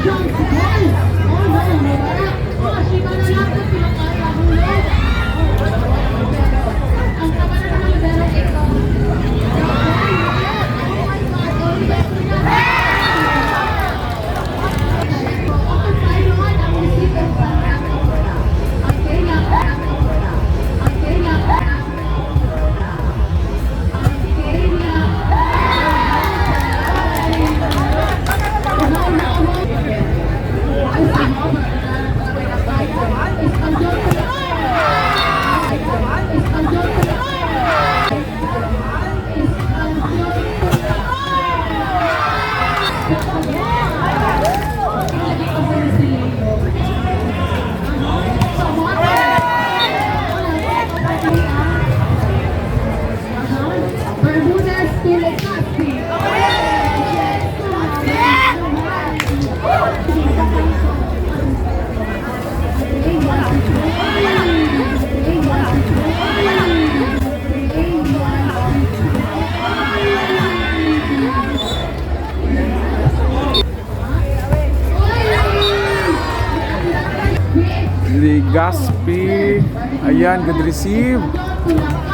Diyos ko! Oh no, wala. Oh, shita na lang kung pinakaya hulog. Ang kaba na naman libero ito. Oh my God, oh, libero na. Ang receiver sa ang Kenya, ang Kenya, ang Kenya. No, no, no. Ay, si Mama. Espanyol. Espanyol. Espanyol. Lagi ko sa si Leo. Samote. Bermudez to Legaspi. Legaspi. Ayan, good receive.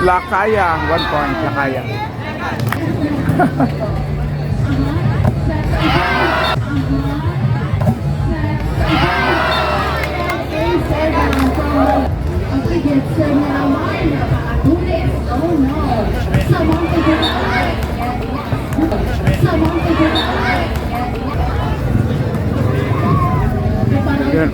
Lakaya, 1 point. Lakaya. Ang higit sa naman, napakatulis. Oh no. Sa Monte Sa Monte. Yan.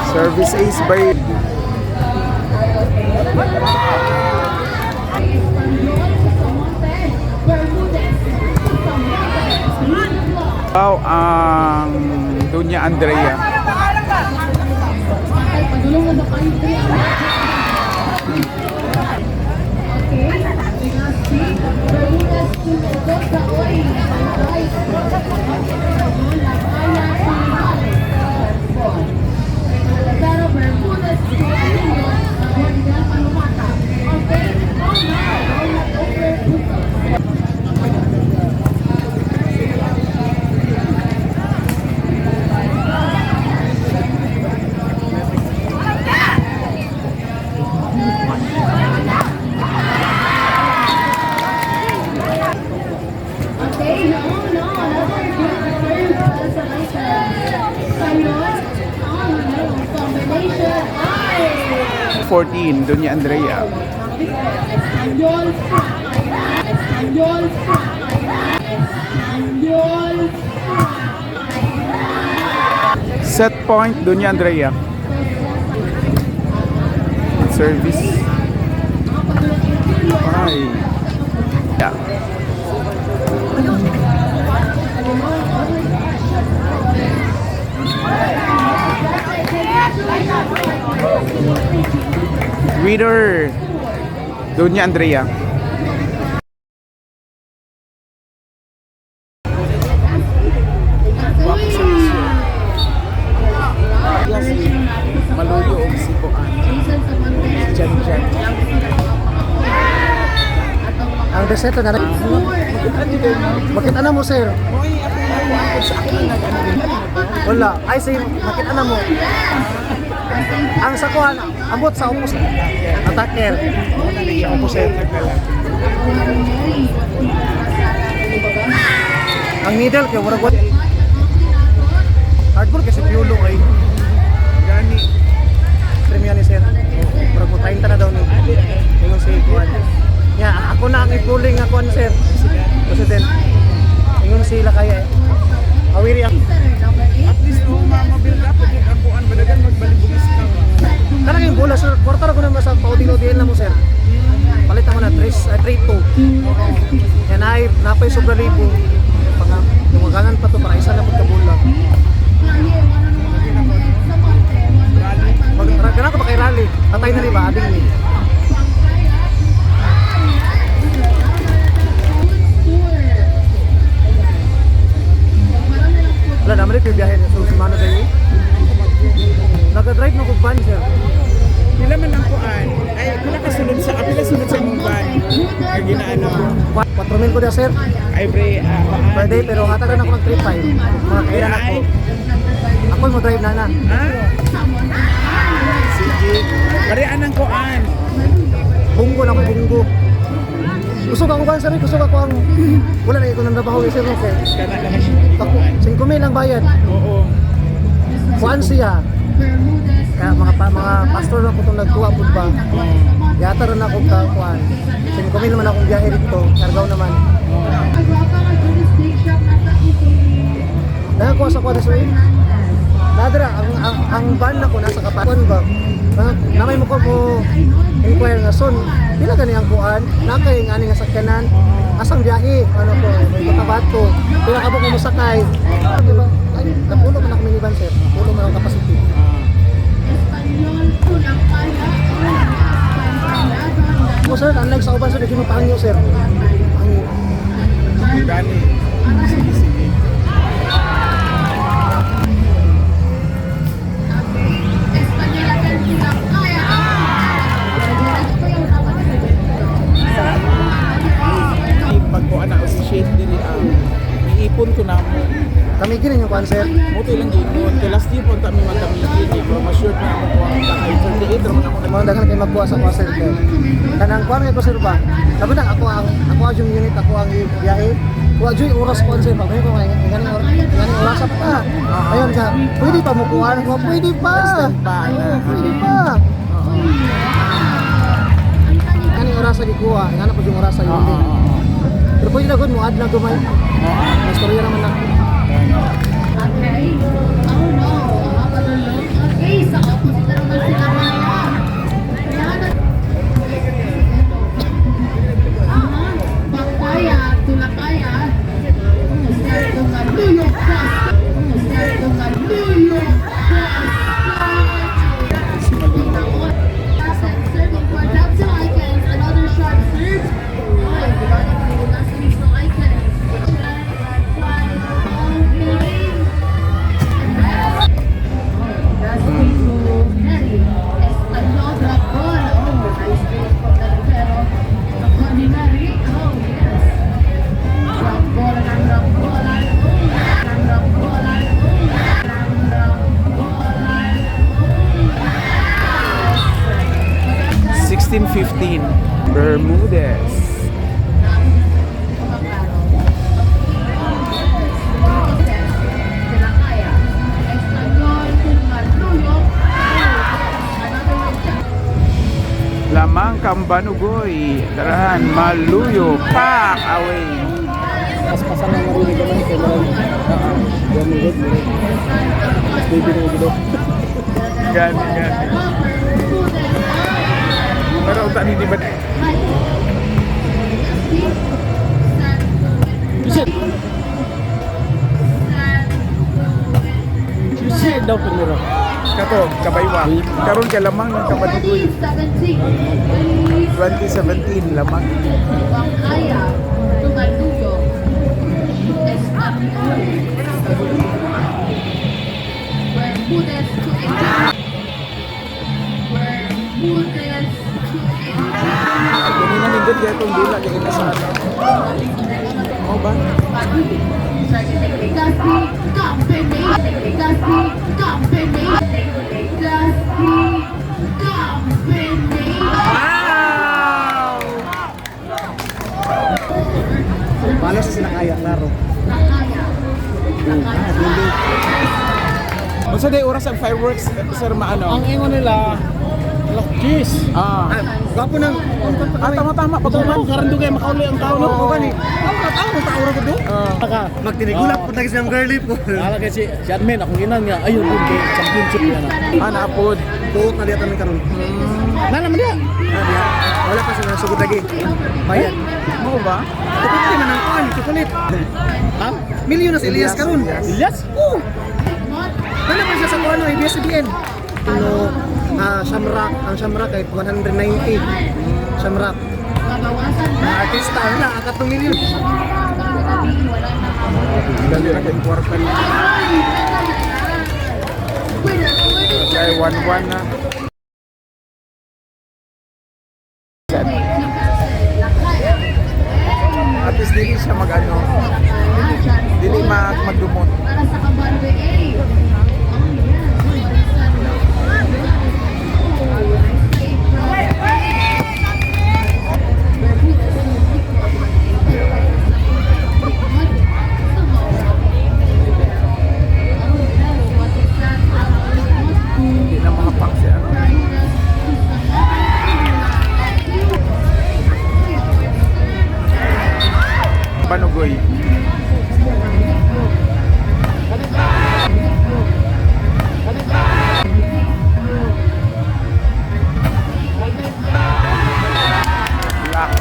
Service ace by Espanyol sa Samonte. Bermudez sa Samonte. Wow, ang Dunya Andrea. Ay, padulong na sa country. Okay. Legaspi. Bermudez to Mendoza. Oy, ay. Lakaya to Morales. Pero Bermudez to Aquino. Guardian Palomata. Okay. Oh no. Not over. Puntos. Okay, no, no, another good serve para sa Lakers. Sayon, oh no, combination, ay! 14, Dunya Andrea. Espanyol, Espanyol, Espanyol. Set point, Dunya Andrea. Good service. Ay. Yeah. Reader, Dunya Andrea. Maluyo og si Kuan. Jason Samonte. Jan Jan. Ang reseta na Makita na mo, sir. Wala. Ay, say, makita na mo. Ang sakuhan, ambot sa opposite. Attacker. Sa opposite. Ang middle, kay murag wala. Hardball kasi Piolo ay. Gani. Premia ni sir. Murag mo 30 na daw ni. Ingon si Kuan. Ya, ako na ang ipuling ako ni sir. President. Ingon sila kaya eh. Awiri ang At least no, mama-build up pag ang kuan badagan magbalibugis ka. Kanang yung bola, sir, kwarta ra ko na sa paudin-udin na mo, sir. Palit mo na 3 3-2. Yan ay napay sobra libo. Pang dumagangan pa to para isa na pud ka bola. Mag gana ko ba kay rally? Patay na rin ba ading ni. Wala naman rin biyahe so si Mano tayo. Naga-drive na kog van, sir. Pila man ang kuan? Kay ginaano ko. 4 mil ko dia, sir. Ay pre, ah, Per day, pero hatagan ako ng 3.5. Mga kailan ako. Ako mo drive na na. Ah? Sige. Pare anang kuan. Bunggo na ako, bunggo. Kusog ako ba, sir? Kusog ako ang... Wala na ikaw ng trabaho, eh, sir. Okay. Kana lang siya. Ako, 5 mil ang bayad. Oo. Kuan siya. Kaya mga mga pastor na po itong nagkuha po ba? Yata rin ako ka kuan. 5 mil naman akong biyahe dito. Kargaw naman. Nakakuha sa kuan, sir. Nadra, ang van na ko nasa kapakuan ba? Mga, namay mo ko mo inquire nga son, pila gani ang kuan? Nakay nga ani nga sakyanan? Asang biyahe? Ano ko? May Cotabato. Pila ka ba kung mosakay? Ah, di ba? Ay, napulo man ako minivan, sir. Pulo man ang capacity. Mo sir, unlike sa uban sir, di mo pangyo, sir. Pangyo. Gani. Sige, sige. Pag kuan na associate dili ang iipon ko na mo. Kami gini yung kuan, sir. Mo to ilang giingon. Kay last year punta mi magkamigi di ko ma-sure na ako kuan ka kay 38 ra man ako Mga daghan kay magkuha sa kuan, sir. Kanang kuan ko, sir ba? Sabi na ako ang yung unit, ako ang biyahe. Wa joy oras kuan, sir. Pag ko nga ngani oras pa. Ayun ka. Pwede pa mo kuan ko, pwede pa. Pa. Oo, pwede pa. Ngani oras sa gikuha, ngana po yung oras sa unit. Pero pwede na gud mo add na gamay. Mas storya naman na. Okay. Oh no. Okay, sa opposite na naman sila ngayon. Ayan. Aha. Bakaya, Tulakaya. Serto ka New York Post. Serto ka New York Post. Serving for top two icons, another sharp serve. Ay, diba na yung last minute ng icons? Okay. That's to Henry. Espanyol drop ball. Oh, nice play from the libero. Ordinary. Oh, yes. Drop ball and drop ball and oh, and drop ball and oh, and drop ball and oh. 16-15 Bermudez. Lamang Kambanugoy. Tarahan, Maluyo, pak away. Paspasan lang marinig naman kay marami. Gamit gud. Mas baby na gulo. Gani, gani. Pero unta ni di ba? Shit daw piniro. Kato, kabaywa. Karon kay lamang ng Kambanugoy. 2017 lamang. Bangkaya, Tumaluyo, Espanyol, Bermudez to 18. Bermudez to 18. Ganina nindot kaya itong dula kay kita sa ano. Mo ba? Gaspi, Company, Gaspi, Company, Gaspi, Company. Wow! Paano sa sinakaya, klaro. Nakaya. Nakaya. Unsa day oras ang fireworks, sir, maano? Ang ingon nila, alas 10. Ah. Gwapo nang Ah, tama tama pag Pag karon dugay makauli ang tao no. Oo, gani. Tao tao ra gud. Taka. Magtinigulak pud lagi sa girly po. Ala kay si admin akong inan nga ayun pud kay championship niya na. Ah, naapod. Tuot na diya kami karon. Na naman diya. Ah, diya. Wala pa sa sugod lagi. Bayad. Mo ba? Tukulit man ang kuan, tukulit. Ha? Milyon na si Elias karon. Elias? Oo. Wala pa siya sa kuan, ABS-CBN. Ano, Shamrock, ang Shamrock ay 190. Shamrock. Babawasan Mga artista na akat ng milyon. Wala na Dali ra kay kwarta niya. Kay 1-1 na. Lakaya. siya mag-ano. Dili magdumot. Para sa Kabarbe A. Oh, yes. Oh, nice save from Hindi na makapak si ano. Panugoy. Black.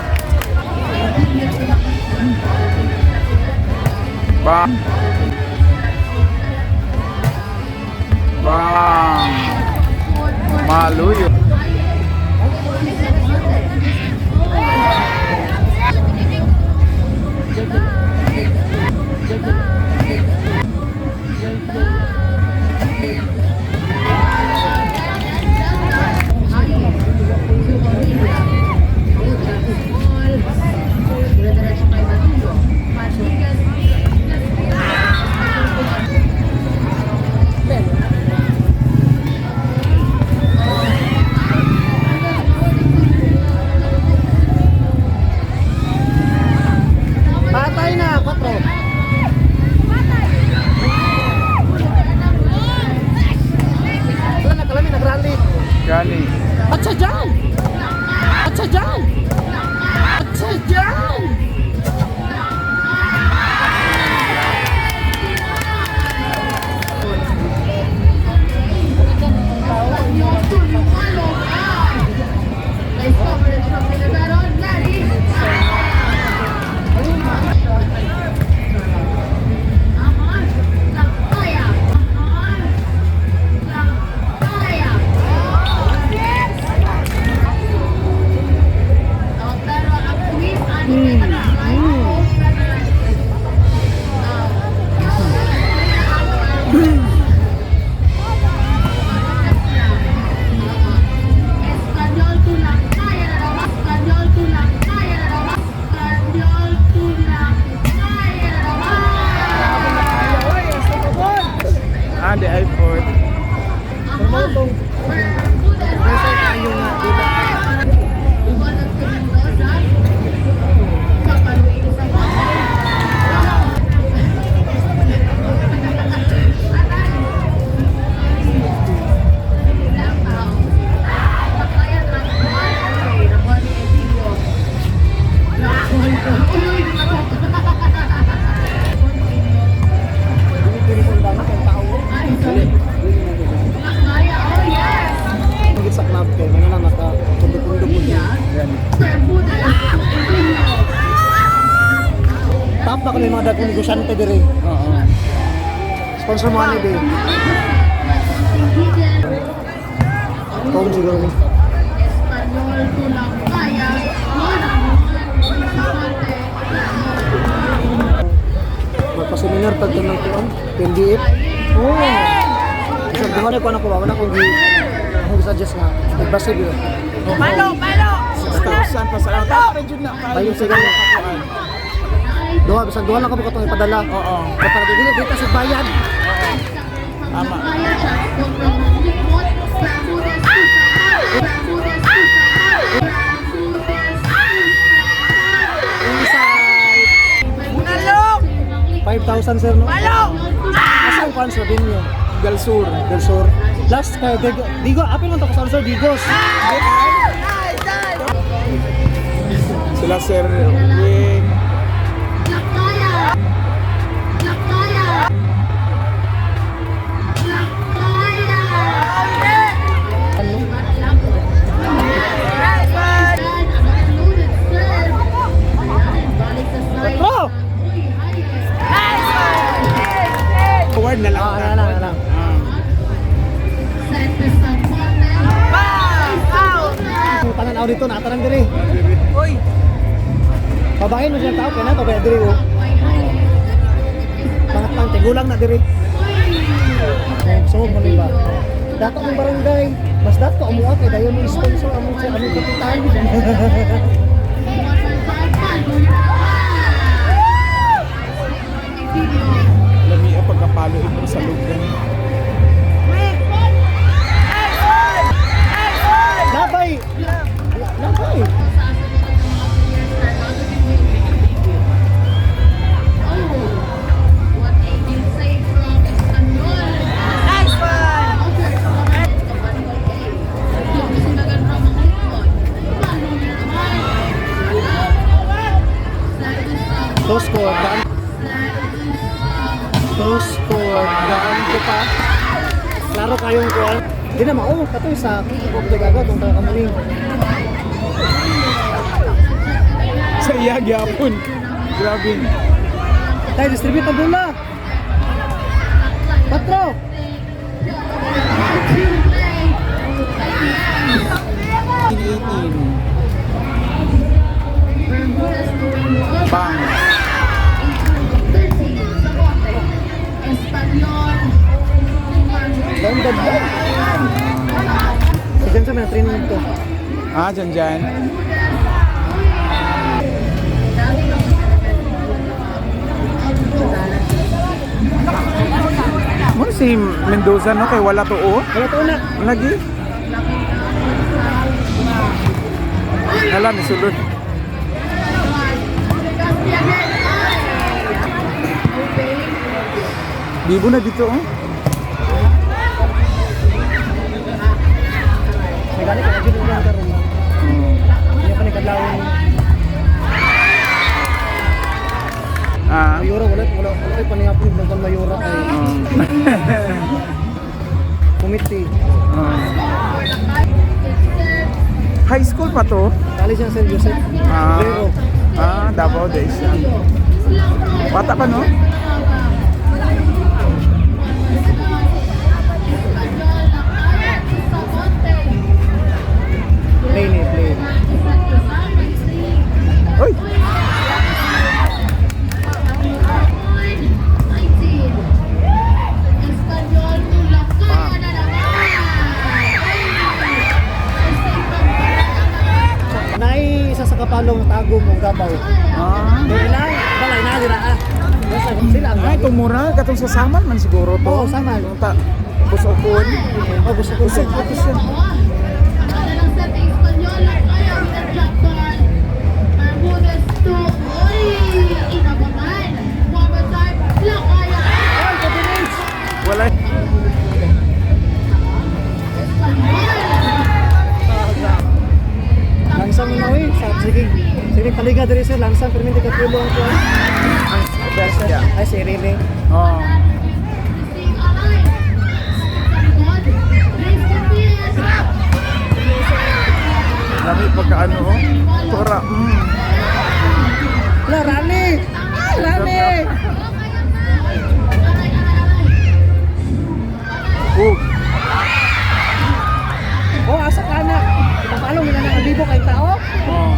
Bang. Bang. Maluyo. Patay na, 4. Wala na, kalami, nag-rally. Gani. Atsa dyan! Atsa dyan! Atsa dyan! Pero ang quiz, ano mm. Espanyol tulang kaya na naman. Espanyol tulang kaya na naman. Espanyol tulang kaya na naman. Ah, the iPhone. Ay, sorry. Oh, yes! Higit sa club kay mga na naka pundo-pundo po niya. Top na ko yung mga dagkong negosyante dire. Oo. Sponsor mo ani be. Kung siguro ni. Espanyol tulang kaya. Magpa-seminar pag ng kuan, PNDF. Oo. Kasi duha na ko anak ko, wala akong gi akong suggest nga nagbase gyud. Palo, palo! 6,000 pa sa lang. Tama jud na kayo. Ayun siguro. Duha bisan duha lang ka mo katong ipadala. Oo. Kaya para dili dito sa bayad. Tama. Inside Unalok! 5,000 sir no. Palo! Asa ang kuan sir venue? Del Sur. Del Sur. Last kay Digo, Digo apil man to ko sa Digos. Sila Sir Wing. Oh! Forward na lang. Ah, na lang, na lang. Out! Ang tanan aw dito na tanan diri. Uy! Babae mo siya tao kay na babae diri oh. Pangatlang tigulang na diri. So mo ni ba? Dato ang barangay, mas dato amuha kay dayon mo sponsor among sa among kapitan. Lami ang pagkapalo ito sa lugar. Labay! Labay! Nice one! Close score. Daan. Close score. Daan ko pa. Klaro kayong kuwan. Di na mao katoy sa Obligado kung taga kamuning. Sa iya gyapon. Grabe. Tayo distribute ang bola. Patro. 18. Bang. Down the ball. Si Jensen may training dito. Ah, dyan dyan. Mo si Mendoza no kay wala to oh. Wala to na. Lagi. Hala ni sulod. Bibo na dito oh. May gani ka jud ang karon. Hindi pa ni kadlawon. Ah. Mayura wala wala wala kay panihapon ng Mayura ay committee. High school pa to? Kali siya Sir Joseph. Ah. Guerrero. Ah, Davao Days. Bata pa no? Play ni play. Uy! Naay isa sa kapalong tago mong gabaw. Ah. Dili lang, balay na dira ah. Basta sila ang Ay, tumura. Katong sa Samal man siguro to. Oo, Samal. Yung Ta, busokon. Oh, gusto ko. Busok ko siya. Wala. Langsam na oy, sa sige. Sige paliga diri sir, langsam pero hindi ka pulo ang kuan. Ang best niya. Ay si Rene. Oh. Lami pagka ano, oh. Tora. La rally. Ay, rally. Oh. Oh, asa ka na? Ipapalong nila ng bibo kay tao. Oh.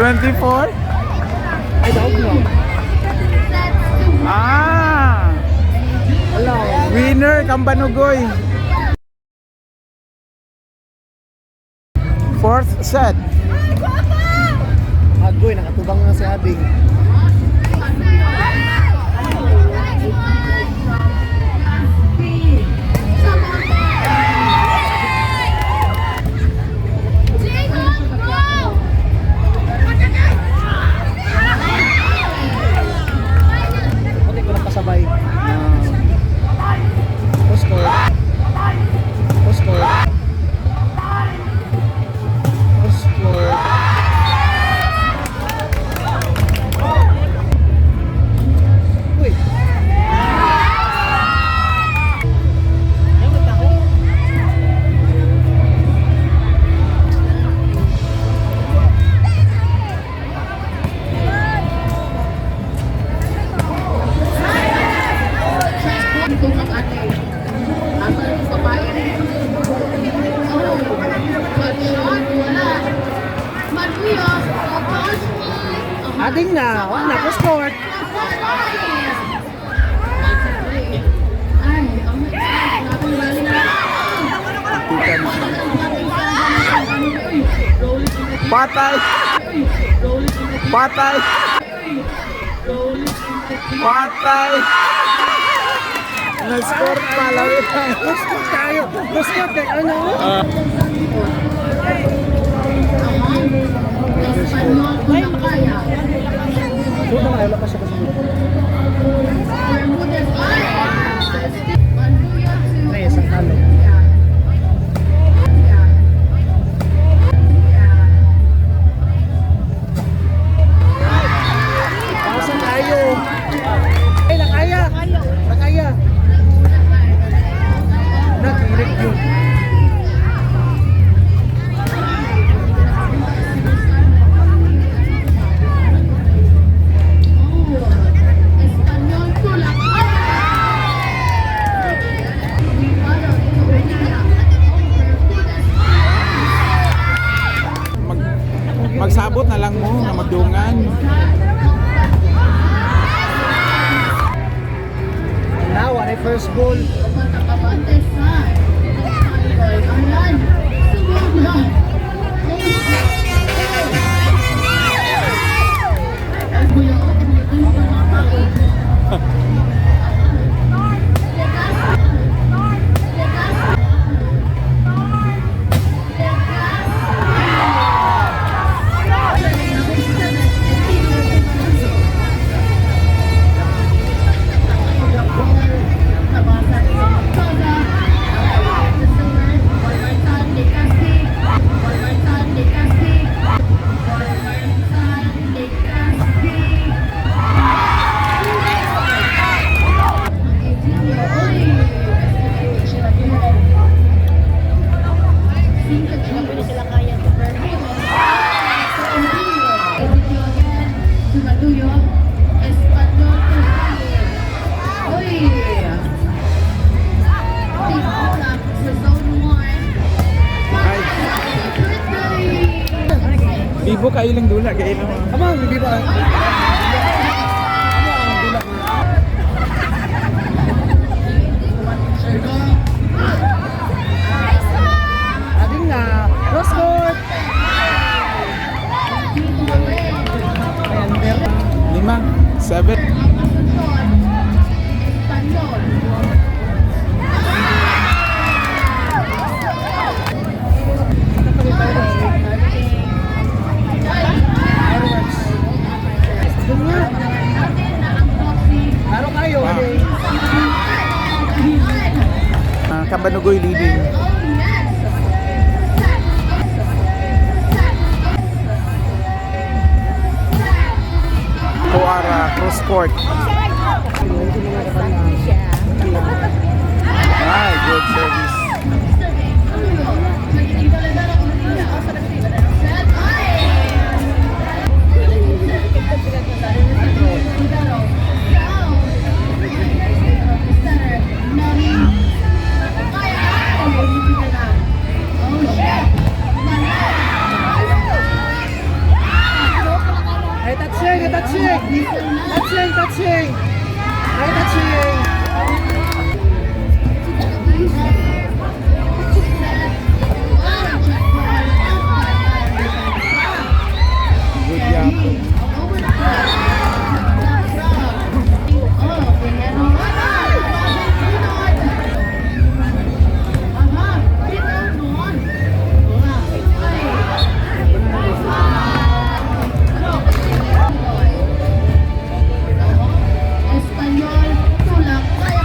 24? Ay daog mo. Ah! Wala. Winner, Kambanugoy. Fourth set. Agoy nakatubang na si Ading. Pati ko nakasabay. Post score. Post score. Post score. Uy. Ading na, wala na, post court. Gikan. Patay! Patay! Patay! Na-score pa lang. Gusto tayo. Gusto kay ano? Espanyol Tulakaya. So na wala pa siya kasi. Bermudez. Ay! Manduya to Ay, isang talo. Pasa tayo. Ay, nakaya. Nakaya. Nakirik yun. Espanyol Tulakaya. Bermudez. Magsabot na lang mo nga magdungan. Now, ano yung first goal? Patakabante sa Ayan. Sumobra. Ay, kuya, oh, tumitingin pa mga tao. Legas. Legas. Espanyol Uy! Tingnan sa zone 1. Ay, Happy birthday! bibo kayo lang dula kayo lang. Ama, hindi ba? Ading na. Cross court. Ayan, meron. 5, 7. Ang Asunsyon, Espanyol. Fireworks. Doon nga. Natin na ang boxing. Laro kayo. Wow. Ading. Kambanugoy leading. Oh, yes! Set! Set! Kuara cross court. Ay, good service. Ay, touching, ay, touching. Touching, touching. Ay, touching. Good job. Espanyol, tulak, kaya.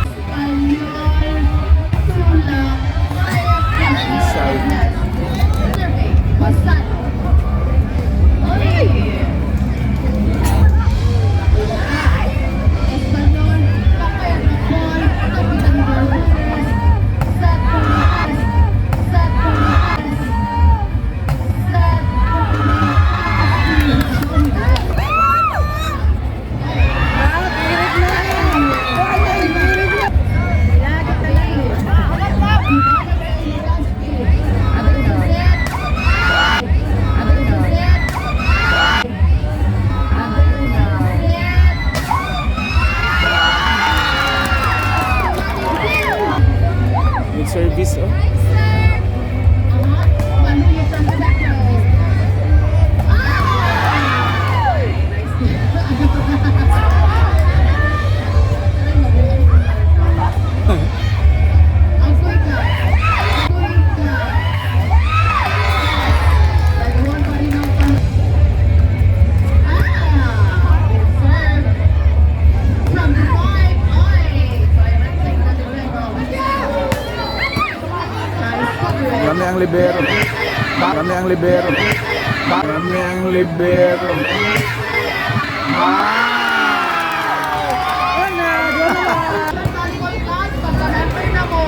ang libero. Kami ang libero. Ah! Volleyball class, pagka-member na mo.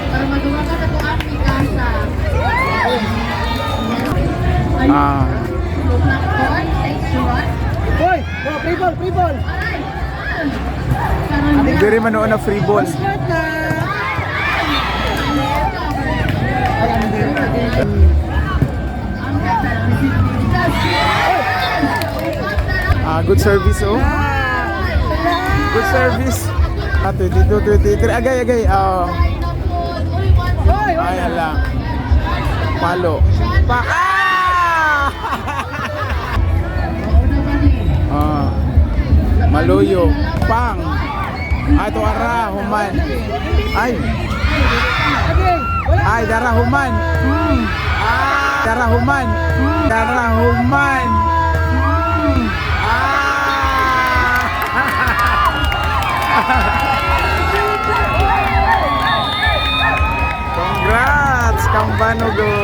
Para magawa ka na kung Mikasa. Ayun. Black ball, takes one. Hoy! Go, free ball, free ball! Aray! Karon Diri man noon na free ball. Start na! Ay, ano din? Ah, good service oh. Good service. Ah, 22, 23. Agay, agay. Ah. Ay, hala. Palo. Pa ah! Ah. Maluyo. Pang. Ay, ito ara, human. Ay. Ay, dara human. Ah, dara human. Dara human. Ah! Congrats, Kambano Go.